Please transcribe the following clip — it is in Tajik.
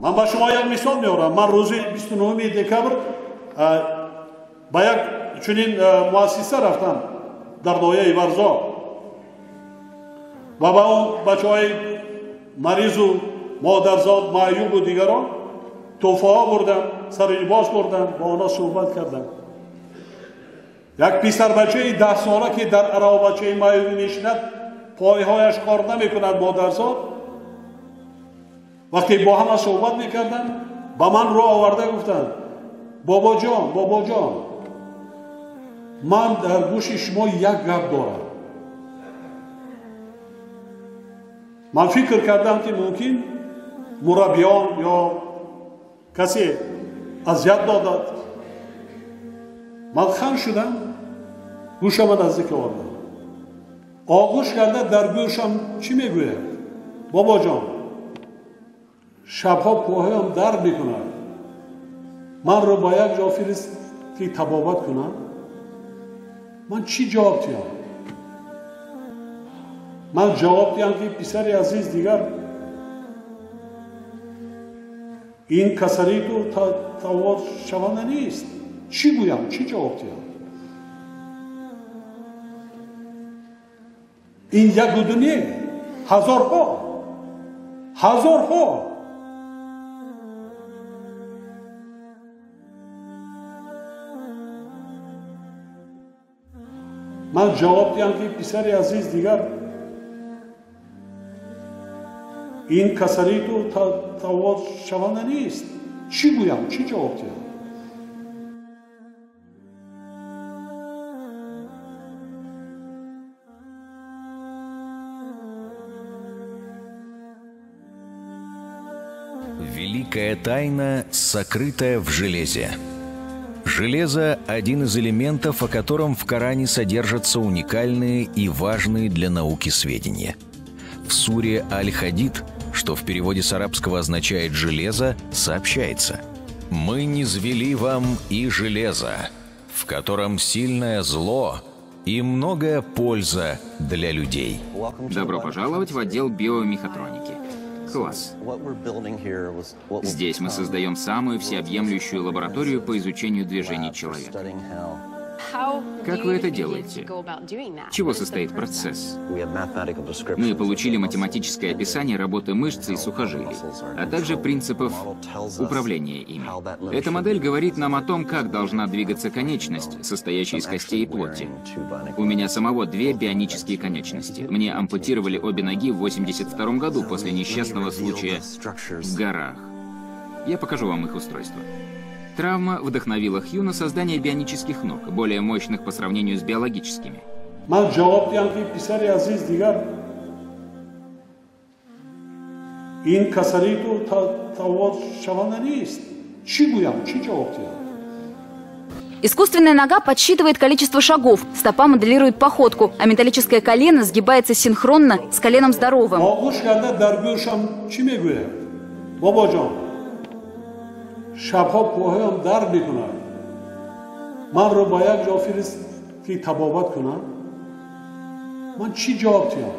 Ман ба шумо як мисол меорам. Ман рӯзи 29 декабр ба як чунин муассиса рафтам дар ноҳияи Варзоб ва ба он бачаҳои маризу модарзод, маъюбу дигарон тӯҳфаҳо бурдам, сари либос бурдам, бо онҳо суҳбат кардам. Як писарбачаи 10 сола, ки дар аробачаи маъюбӣ мешинад, пойҳояш кор намекунад, модарзод, вақте бо ҳама суҳбат мекардам, ба ман рӯ оварда гуфтанд: «Бобоҷон, бобоҷон, ман дар гӯши шумо як гап дорам». Ман фикр кардам, ки мумкин мураббиён ё касе азият додад. Ман хам шудам, гӯшама наздик овардам, оғӯш карда дар гӯшам чӣ мегӯяд: «Бобоҷон, шабҳо пойҳоям дард мекунад, манро ба як ҷо фирист, ки табобат кунам». Ман чӣ ҷавоб диҳам? Ман ҷавоб диҳам, ки писари азиз, дигар ин касалии ту табобатшаванда нест. Чӣ гӯям, чӣ ҷавоб диҳам? Ин яку ду не, ҳазорҳо, ҳазорҳо. Ман ҷавоб диҳам, ки писари азиз, дигар ин касалии ту табобатшаванда нест. Чӣ гӯям, чӣ ҷавоб диҳам? Великая тайна, сокрытая в железе. Железо – один из элементов, о котором в Коране содержатся уникальные и важные для науки сведения. В суре Аль-Хадид, что в переводе с арабского означает «железо», сообщается: «Мы низвели вам и железо, в котором сильное зло и многая польза для людей». Добро пожаловать в отдел биомехатроники. Класс. Здесь мы создаем самую всеобъемлющую лабораторию по изучению движений человека. Как вы это делаете? Чего состоит процесс? Мы получили математическое описание работы мышц и сухожилий, а также принципов управления ими. Эта модель говорит нам о том, как должна двигаться конечность, состоящая из костей и плоти. У меня самого две бионические конечности. Мне ампутировали обе ноги в 1982 году после несчастного случая в горах. Я покажу вам их устройство. Травма вдохновила Хью на создание бионических ног, более мощных по сравнению с биологическими. Ман ҷавоб диҳам, ки писари азиз, дигар ин касалии ту табобатшаванда нест. Чӣ гӯям, чӣ ҷавоб диҳам? Искусственная нога подсчитывает количество шагов, стопа моделирует походку, а металлическое колено сгибается синхронно с коленом здоровым. Оғӯш карда дар гӯшам чӣ мегӯяд: «Бобоҷон, шабҳо пойҳоям дард мекунад, манро ба як ҷо фирист, ки табобат кунам». Ман чӣ ҷавоб диҳам?